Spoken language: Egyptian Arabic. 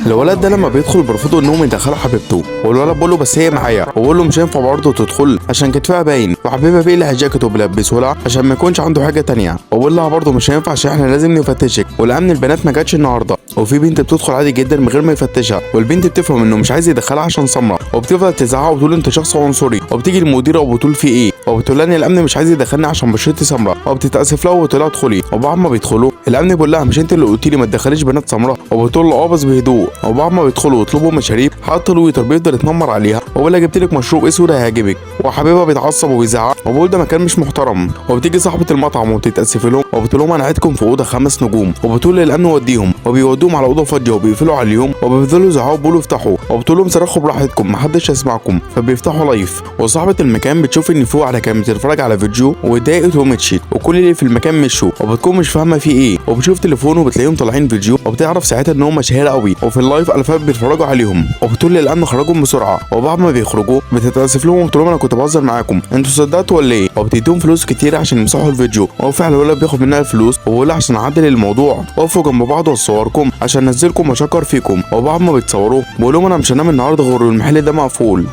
الولد ده لما بيدخل بيرفضوا انهم يدخلوا حبيبته، والولد بيقول له بس هي معايا، وبقول له مش هينفع برضه تدخل عشان كتفها باين. وحبيبها بيقلع الجاكيت وبيلبسه لها عشان ما يكونش عنده حاجة تانية، وبقول لها برضه مش هينفع عشان احنا لازم نفتشك، والامن البنات ما جاتش النهارده. وفي بنت بتدخل عادي جدا من غير ما يفتشها، والبنت بتفهم انه مش عايز يدخلها عشان سمرة، وبتفضل تزعق وتقول انت شخص عنصري. وبتيجي المديرة وبتقول في ايه، وبتقول لها ان الامن مش عايز يدخلني عشان بشرتي سمراء، وبتتاسف لها وبتقول لها ادخلي. وبعد ما بيدخلوا الامن بيقول لها مش انت اللي قلتي لي ما تدخليش بنات سمراء، وبتقول له اه بس بهدوء. وبعد ما بيدخلوا يطلبوا مشاريب، حتى ال waiter بيفضل يتنمر عليها وبيقول لها جبت لك مشروب اسود هيعجبك، وحبيبها بيتعصب وبيزعق وبيقول ده مكان مش محترم. وبتيجي صاحبه المطعم وبتتاسف لهم وبتقول لهم انا عايزكم في اوضة 5 نجوم، وبتقول للامن وديهم، وبيودوهم على اوضة فاضية وبيقفلوا عليهم وبيفضلوا يزعقوا بيقولوا افتحوا، وبتقول لهم صرخوا براحتكم محدش هيسمعكم، فبيفتحوا live. وصاحبه المكان بتشوف ان فوق على كانت بتتفرج على فيديو واتضايقت ومشيت، وكل اللي في المكان مشوا، وبتكون مش فاهمه في ايه، وبتشوف تليفونه وبتلاقيهم طالعين فيديو، وبتعرف ساعتها ان هم مشاهير قوي، وفي ال live الفات بيتفرجوا عليهم، وبتقول للامن خرجوا بسرعة. وبعد ما بيخرجوا بتتاسف لهم وبتقول لهم انا كنت بهزر معاكم، انتوا صدقتوا ولا ايه؟ وبتديهم فلوس كتير عشان يمسحوا الفيديو. وفعلا الولد بياخد منها الفلوس وبيقول عشان اعدل الموضوع وقفوا جنب بعض واصوركم عشان انزلكم واشكر فيكم. وبعد ما بيتصوروا بيقول لهم انا مش هنام النهارده غير المحل ده مقفول.